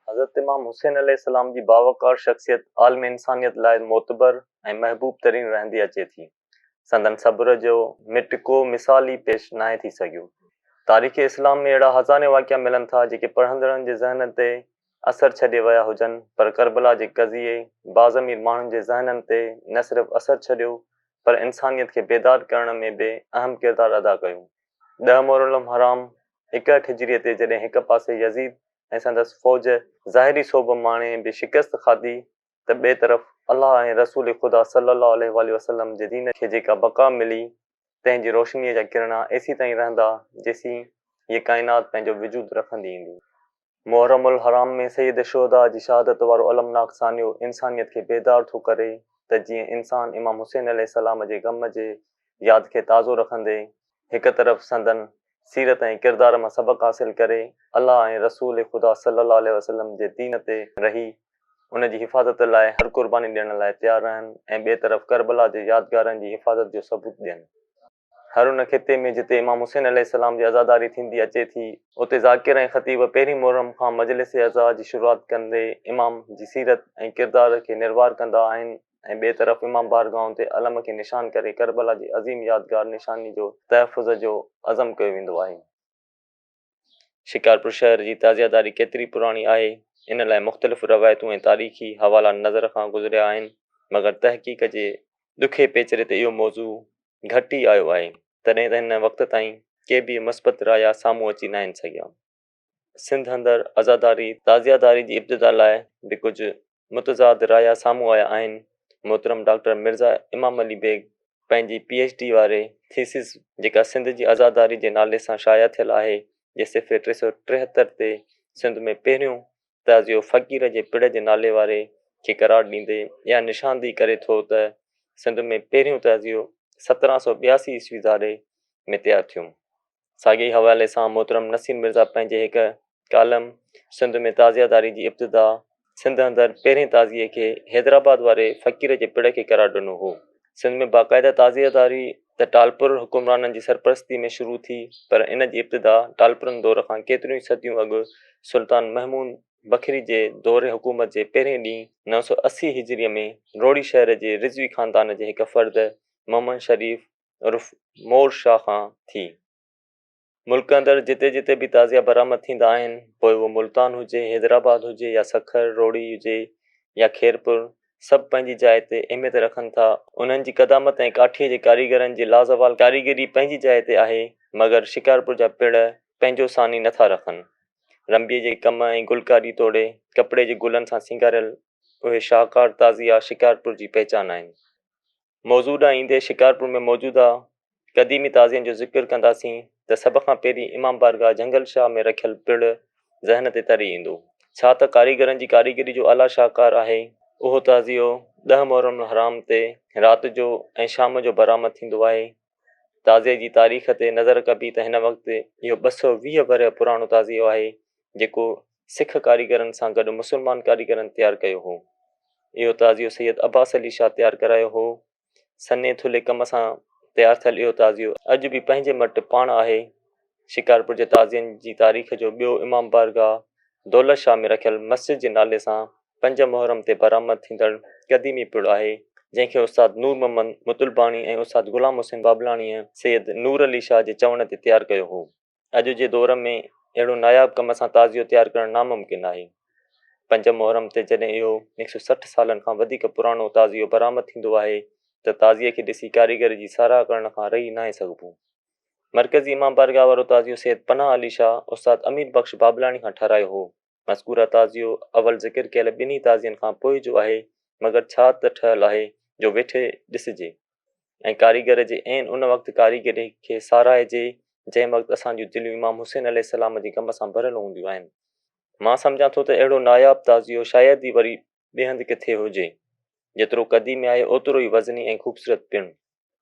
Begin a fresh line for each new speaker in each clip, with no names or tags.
حضرت امام حسين عليه السلام جي باوقار شخصيت عالم انسانيت لاء معتبر ۽ محبوب ترين رهندي اچي ٿي. سندن صبر جو مٽ ڪو مثال ئي پيش ناهي ٿي سگهيو. تاريخ اسلام ۾ اهڙا هزارين واقعا ملن ٿا جيڪي پڙهندڙن جي ذهن تي اثر ڇڏي ويا هجن پر ڪربلا جي قضيي باضمير ماڻهن جي ذهنن تي نه صرف اثر ڇڏيو پر انسانيت کي بيدار ڪرڻ ۾ به اهم ڪردار ادا ڪيو. ڏهه محرم الحرام 61 هجريء تي جڏهن هڪ پاسي يزيد ۽ سندس فوج ظاهري سوڀ ماڻي به شڪست کاڌي ته ٻئي طرف الله ۽ رسول خدا صلّي الله عليه واٰله وسلّم جي دين کي جيڪا بقا ملي تنهن جي روشنيء جا ڪرڻا ايسيتائين رهندا جيسين هيء ڪائنات پنهنجو وجود رکندي ايندي. محرم الحرام ۾ سيد الشهداء جي شهادت وارو المناڪ سانحو انسانيت کي بيدار ٿو ڪري ته جيئن انسان امام حسين عليه السلام جي غم جي ياد کي تازو رکندي هڪ طرف سندن سيرت ۽ ڪردار مان سبق حاصل ڪري الله ۽ رسول خدا صلي الله عليه وسلم جي دين تي رهي ان جي حفاظت لاء هر قرباني ڏيڻ لاء تيار رهن ۽ ٻئي طرف ڪربلا جي يادگارن جي حفاظت جو ثبوت ڏين. هر ان خطي ۾ جتي امام حسين عليه السلام جي عزاداري ٿيندي اچي ٿي، اتي ذاڪر ۽ خطيب پهرين محرم کان مجلس عزا جي شروعات ڪندي امام جي سيرت ۽ ڪردار کي نروار ڪندا آهن ۽ ٻئي طرف امام بارگاهن تي علم کي نشان ڪري ڪربلا جي عظيم يادگار نشاني جو تحفظ جو عزم ڪيو ويندو آهي. شڪارپور شهر جي تعزياداري ڪيتري پراڻي آهي، ان لاء مختلف روايتون ۽ تاريخي حوالا نظر کان گذريا آهن، مگر تحقيق جي ڏکي پيچري تي اهو موضوع گهٽ ئي آيو آهي، تڏهن ته هن وقت تائين ڪي به مثبت رايا سامهون اچي ناهن سگهيا. سنڌ اندر عزاداري، تعزياداري جي ابتدا لاء به ڪجهه متضاد رايا سامهون آيا آهن. محترم ڊاڪٽر مرزا امام علي بيگ پنهنجي پي ايڇ ڊي واري ٿيسز جيڪا سنڌ جي عزاداري جي نالي سان شايع ٿيل آهي جي صفحي 373 تي سنڌ ۾ پهريون تعزيو فقير جي پڙ جي نالي واري کي قرار ڏيندي اها نشاندهي ڪري ٿو ته سنڌ ۾ پهريون تعزيو 1782 عيسوي ڌاري ۾ تيار ٿيو. ساڳئي ئي حوالي سان محترم نصير مرزا پنهنجي هڪ ڪالم سنڌ ۾ تعزيه داري جي ابتدا سنڌ اندر پهرين تعزيي کي حيدرآباد واري فقير جي پڙ کي قرار ڏنو هو. سنڌ ۾ باقاعده تعزيه داري ته ٽالپر حڪمرانن جي سرپرستي ۾ شروع ٿي پر ان جي ابتدا ٽالپرن دور کان ڪيتريون ئي صديون اڳ سلطان محمود بکري جي دور حڪومت جي پهرين ڏينهن 980 هجريء ۾ روهڙي شهر جي رضوي خاندان جي هڪ فرد محمد شريف عرف مور شاهه کان ٿي. ملڪ اندر جتي جتي به تعزيا برآمد ٿيندا آهن، پوء اهو ملتان هجي، حيدرآباد هجي يا سکر، روهڙي هجي يا خيرپور، سڀ پنهنجي جاء تي اهميت رکن ٿا. انهن جي قدامت ۽ ڪاٺيء جي ڪاريگرن جي لازوال ڪاريگري پنهنجي جاء تي آهي، مگر شڪارپور جا پڙ پنهنجو ثاني نٿا رکن. رنبيء جي ڪم ۽ گلڪاري توڙي ڪپڙي جي گلن سان سينگاريل اهي شاهڪار تعزيا شڪارپور جي پهچان آهن. موضوع ڏانهن ايندي شڪارپور ۾ موجوده قديمي تعزين جو ذڪر ڪنداسين ته سڀ کان پهرين امام بارگاهه جهنگل شاهه ۾ رکيل پڙ ذهن تي تري ايندو. ڇا ته ڪاريگرن جي ڪاريگري جو اعليٰ شاهڪار آهي. اهو تعزيو ڏهه محرم الحرام تي رات جو ۽ شام جو برآمد ٿيندو آهي. تعزيي جي تاريخ تي نظر ڪبي ته هن وقت اهو 220 ورهيه پراڻو تعزيو آهي جيڪو سک ڪاريگرن سان گڏ مسلمان ڪاريگرن تيار ڪيو هو. اهو تعزيو سيد عباس علي شاهه تيار ڪرايو هو. سنهي ٿلهي ڪم سان تيار ٿيل اهو تعزيو اڄ به پنهنجي مٽ پاڻ آهي. شڪارپور جي تعزين جي تاريخ جو ٻيو امام بارگاهه دولت شاهه ۾ رکيل مسجد جي نالي سان پنج محرم تي برآمد ٿيندڙ قديمي پڙ آهي، جنهن کي استاد نور محمد مطلباڻي ۽ استاد غلام حسين بابلاڻيء سيد نور علي شاهه جي چوڻ تي تيار ڪيو هو. اڄ جي دور ۾ اهڙو ناياب ڪم سان تعزيو تيار ڪرڻ ناممڪن آهي. پنج محرم تي جڏهن اهو 160 سالن کان وڌيڪ پراڻو تعزيو برآمد ٿيندو آهي ته تعزيي کي ڏسي ڪاريگر جي ساراهه ڪرڻ کان رهي ناهي سگهبو. مرڪزي امام بارگاهه وارو تعزيو سيد پناهه علي شاهه استاد امير بخش بابلاڻي کان ٺهرايو هو. مذڪوره تعزيو اول ذڪر ڪيل ٻنهي تعزين کان پوء جو آهي، مگر ڇا ته ٺهيل آهي جو ويٺي ڏسجي ۽ ڪاريگر جي عين ان وقت ڪاريگري کي ساراهجي جنهن وقت اسان جون دليون امام حسين عليه السلام جي غم سان ڀريل هونديون آهن. مان سمجهان ٿو ته اهڙو ناياب تعزيو شايد ئي وري ٻئي هنڌ ڪٿي هجي. جيترو قديمي آهي اوترو ئي وزني ۽ خوبصورت پڻ.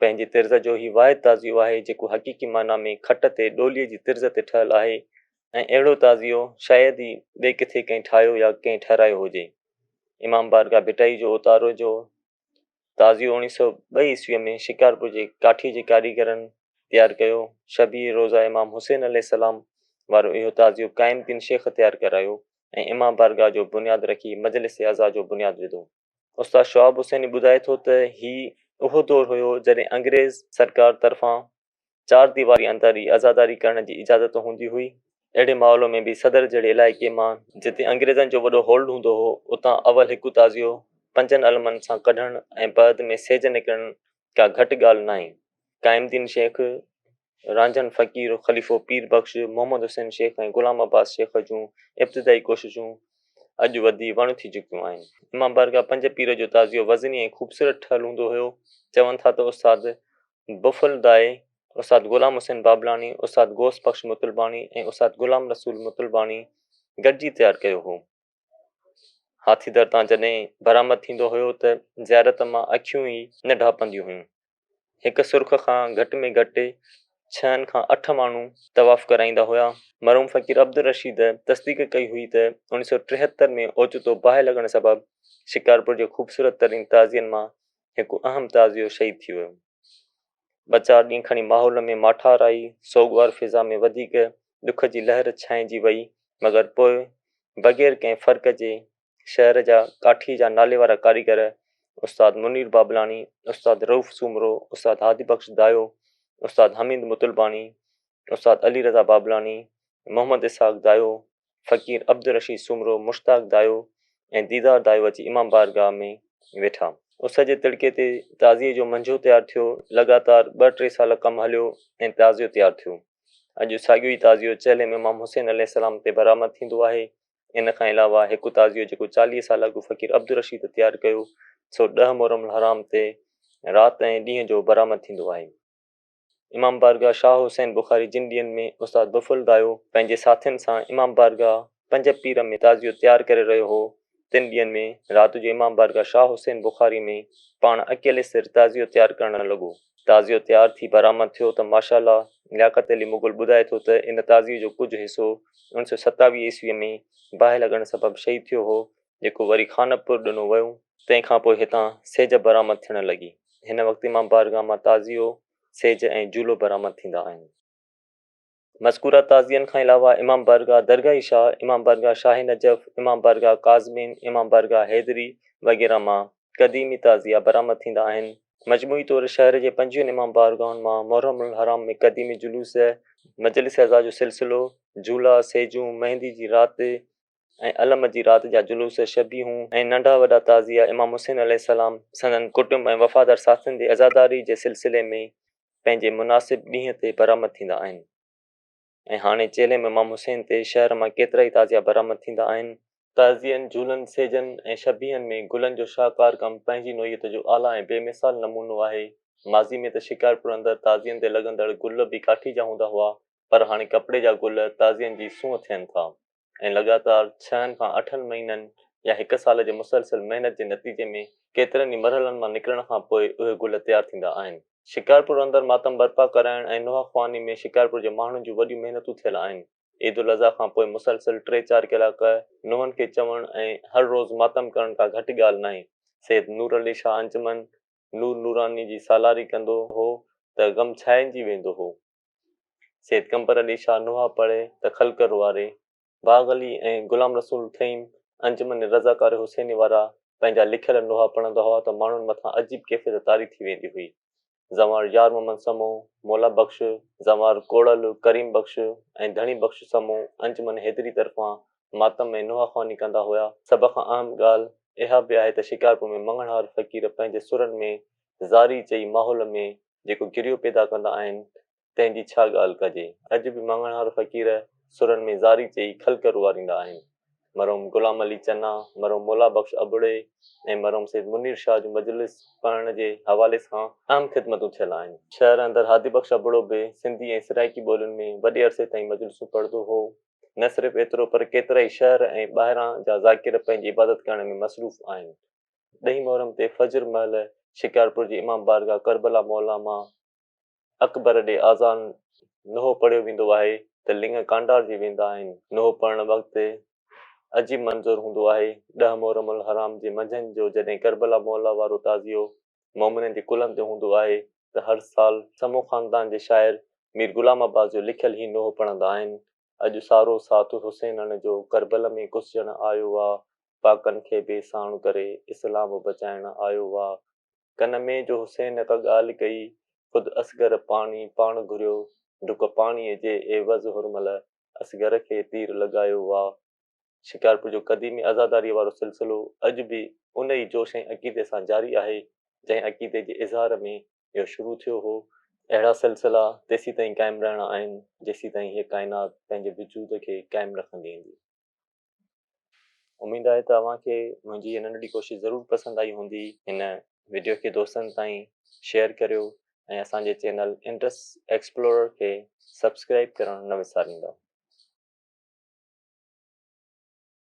پنهنجي طرز جو هي واحد تعزيو آهي جيڪو حقيقي معنيٰ ۾ کٽ تي ڏوليء جي طرز تي ٺهيل آهي ۽ اهڙو تعزيو شايد ئي ٻئي ڪٿي ڪنهن ٺاهيو يا ڪنهن ٺهرايو هجي. امام بارگاهه ڀٽائي جو اوتارو جو تعزيو اوڻيهه سؤ ٻه عيسويء ۾ شڪارپور جي ڪاٺيء جي ڪاريگرن تيار ڪيو. شبيهه روضه امام حسين عليه السلام وارو اهو تعزيو قائم الدين شيخ تيار ڪرايو. ۽ امام بارگاهه جو بنياد رکي مجلس عزا جو بنياد وڌو. استاد شهاب حسيني ٻڌائي ٿو ته هي اهو دور هيو جڏهن انگريز سرڪار طرفان چار ديواري اندر ئي عزاداري ڪرڻ جي اجازت هوندي هئي. اهڙي ماحول ۾ به صدر جهڙي علائقي مان جتي انگريزن جو وڏو هولڊ هوندو هو، اتان اول هڪ تعزيو پنجن علمن سان ڪڍڻ ۽ بعد ۾ سيج نڪرڻ ڪا گهٽ ڳالهه ناهي. قائم الدين شيخ، رانجهن فقير، خليفو پير بخش، محمد حسين شيخ ۽ غلام عباس شيخ جون ابتدائي ڪوششون اڄ وڌي وڻ ٿي چڪيون آهن. امام بارگاهه پنج پير جو تعزيو وزني ۽ خوبصورت ٺهيل هوندو هيو. چون ٿا ته استاد بفل دائي، استاد غلام حسين بابلاڻي، استاد غوث بخش مطلباڻي ۽ استاد غلام رسول مطلباڻي گڏجي تيار ڪيو هو. هاٿي در تان جڏهن برآمد ٿيندو هيو ته زيارت مان اکيون ئي نه ڍاپنديون هيون. هڪ سرخ کان گهٽ ۾ گهٽ ڇهن کان اٺ ماڻهو طواف ڪرائيندا هيا. مرحوم فقير عبدالرشيد تصديق ڪئي هئي ته 1973 ۾ اوچتو باهه لڳڻ سبب شڪارپور جي خوبصورت ترين تعزين مان هڪ اهم تعزيو شهيد ٿي ويو. ٻه چار ڏينهن کڻي ماحول ۾ ماٺار آئي، سوڳوار فضا ۾ وڌيڪ ڏک جي لهر ڇانئجي وئي، مگر پوء بغير ڪنهن فرق جي شهر جا ڪاٺي جا ناليوارا ڪاريگر استاد منير بابلاڻي، استاد رئوف سومرو، استاد هادي بخش دايو، استاد حميد مطلباڻي، استاد علي رضا بابلاڻي، محمد اسحاق دايو، فقير عبدالرشيد سومرو، مشتاق دايو ۽ ديدار دايو اچي امام بارگاهه ۾ ويٺا. اس جي تڙڪي تي تعزيي جو منجهو تيار ٿيو. لڳاتار ٻه ٽي سال ڪم هليو ۽ تعزيو تيار ٿيو. اڄ ساڳيو ئي تعزيو چهلم امام حسين عليه السلام تي برآمد ٿيندو آهي. ان کان علاوه هڪ تعزيو جيڪو 40 سال اڳ فقير عبدالرشيد تيار ڪيو سو ڏهه محرم الحرام تي رات ۽ ڏينهن جو برآمد ٿيندو آهي. امام بارگاهه شاهه حسين بخاري جن ڏينهن ۾ استاد بفل دايو پنهنجي ساٿين سان امام بارگاهه پنج پير ۾ تعزيو تيار ڪري رهيو هو، تن ڏينهن ۾ رات جو امام بارگاهه شاهه حسين بخاري ۾ پاڻ اڪيلي سر تعزيو تيار ڪرڻ لڳو. تعزيو تيار ٿي برآمد ٿيو ته ماشاء الله لياقت علي مغل ٻڌائي ٿو ته ان تعزيي جو ڪجهه حصو 1927 عيسويء ۾ باهه لڳڻ سبب شهيد ٿيو هو، جيڪو وري خانپور ڏنو ويو، تنهن کان پوء هتان سيج برآمد ٿيڻ لڳي. هن وقت امام بارگاهه مان تعزيو، سيج ۽ جهولو برآمد ٿيندا آهن. مذڪوره تعزين کان علاوه امام بارگاهه درگاهي شاهه، امام بارگاهه شاهه نجف، امام بارگاهه ڪاظمين، امام بارگاهه حيدري وغيره مان قديمي تعزيا برآمد ٿيندا آهن. مجموعي طور شهر جي پنجويهن امام بارگاهن مان محرم الحرام ۾ قديمي جلوس، مجلس عزا جو سلسلو، جهولا، سيجون، مهندي جي رات، ۽ علم جي رات جا جلوس، شبيهون ۽ ننڍا وڏا تعزيا امام حسين عليه السلام، سندن ڪٽنب ۽ وفادار ساٿين جي عزاداري جي سلسلي ۾ پنهنجي مناسب ڏينهن تي برآمد ٿيندا آهن ۽ هاڻي چهلم امام حسين تي شهر مان ڪيترائي تعزيا برآمد ٿيندا آهن. تعزين، جهولن، سيجن ۽ شبيهن ۾ گلن جو شاهڪار ڪم پنهنجي نوعيت جو اعليٰ ۽ بي مثال نمونو آهي. ماضي ۾ ته شڪارپور اندر تعزين تي لڳندڙ گل به ڪاٺي جا هوندا هئا پر هاڻي ڪپڙي جا گل تعزين جي سونهن ٿين ٿا. ۽ لڳاتار ڇهن کان اٺن مهينن يا هڪ سال جي مسلسل محنت جي نتيجي ۾ ڪيترن ئي مرحلن مان نڪرڻ کان پوء اهي گل تيار ٿيندا آهن. شڪارپور اندر ماتم برپا ڪرائڻ ۽ نوحه خواني ۾ شڪارپور جي ماڻهن جون وڏيون محنتون ٿيل آهن. عيد الاضحيٰ کان پوء مسلسل ٽي چار ڪلاڪ نوحن کي چوڻ ۽ هر روز ماتم ڪرڻ ڪا گهٽ ڳالهه ناهي. سيد نور علي شاهه انجمن نور نوراني جي سالاري ڪندو هو ته غم ڇانئجي ويندو هو. سيد قمبر علي شاهه نوحا پڙهي ته خلق روئاري. باغ علي ۽ غلام رسول ٿهيم انجمن رضاڪار حسيني وارا پنهنجا لکيل نوحا پڙهندا هئا ته ماڻهن مٿان عجيب ڪيفيت طاري ٿي ويندي هئي. زنوار يار محمد سمون، مولا بخش، زنوار ڪوڙل، ڪريم بخش ۽ ڌڻي بخش سمون انجمن حيدري طرفان ماتم ۽ نوحا خواني ڪندا هيا. سڀ کان اهم ڳالهه اها به آهي ته شڪارپور ۾ مڱڻهار فقير پنهنجي سرن ۾ زاري چئي ماحول ۾ جيڪو گريو پيدا ڪندا آهن، تنهن جي ڇا ڳالهه ڪجي. اڄ به مڱڻهار فقير سرن ۾ زاري چئي خلق روئاريندا آهن. مرحوم غلام علي چنا، مرحوم مولا بخش ابڙي ۽ مرحوم سيد منير شاهه جون مجلس پڙهڻ جي حوالي سان اهم خدمتون ٿيل آهن. شهر اندر هادي بخش ابڙو به سنڌي ۽ سرائيڪي ٻولين ۾ وڏي عرصي تائين مجلسون پڙهندو هو. نه صرف ايترو پر ڪيترائي شهر ۽ ٻاهران جا ذاڪر پنهنجي عبادت ڪرڻ ۾ مصروف آهن. ڏهين محرم تي فجر مهل شڪارپور جي امام بارگاهه ڪربلا مولا مان اڪبر ڏي آذان نوحو پڙهيو ويندو آهي ته لڱ ڪانڊارجي ويندا آهن. نوحو پڙهڻ وقت عجيب منظر هوندو آهي. ڏهه محرم الحرام جي منجهند جو جڏهن ڪربلا مولا وارو تعزيو مومنن جي ڪلهن تي هوندو آهي ته هر سال سمون خاندان جي شاعر مير غلام عباس جو لکيل هي نوحو پڙهندا آهن. اڄ سارو ساٿ حسينن جو ڪربل ۾ ڪسجڻ آيو آ. پاڪن کي بي ساڻ ڪري اسلام بچائڻ آيو آ. ڪن ۾ جو حسين ڪا ڳالهه ڪئي، خود اصغر پاڻي پاڻ گهريو. ڍڪ پاڻيء جي عيوض حرمل اصغر کي تير لڳايو آ. شڪارپور جو قديمي عزاداريء وارو سلسلو اڄ به ان ئي جوش ۽ عقيدي سان جاري آهي، جنهن عقيدي جي اظهار ۾ اهو شروع ٿيو هو. اهڙا سلسلا تيسيتائين قائم رهڻا آهن، جيسيتائين هيء ڪائنات پنهنجي وجود کي قائم رکندي ايندي. اميد آهي ته اوهان کي منهنجي هيء ننڍڙي ڪوشش ضرور پسند آئي هوندي. هن وڊيو کي دوستن تائين شيئر ڪريو ۽ اسان جي چينل انڊس ايڪسپلورر کي سبسڪرائيب ڪرڻ نه وساريندا.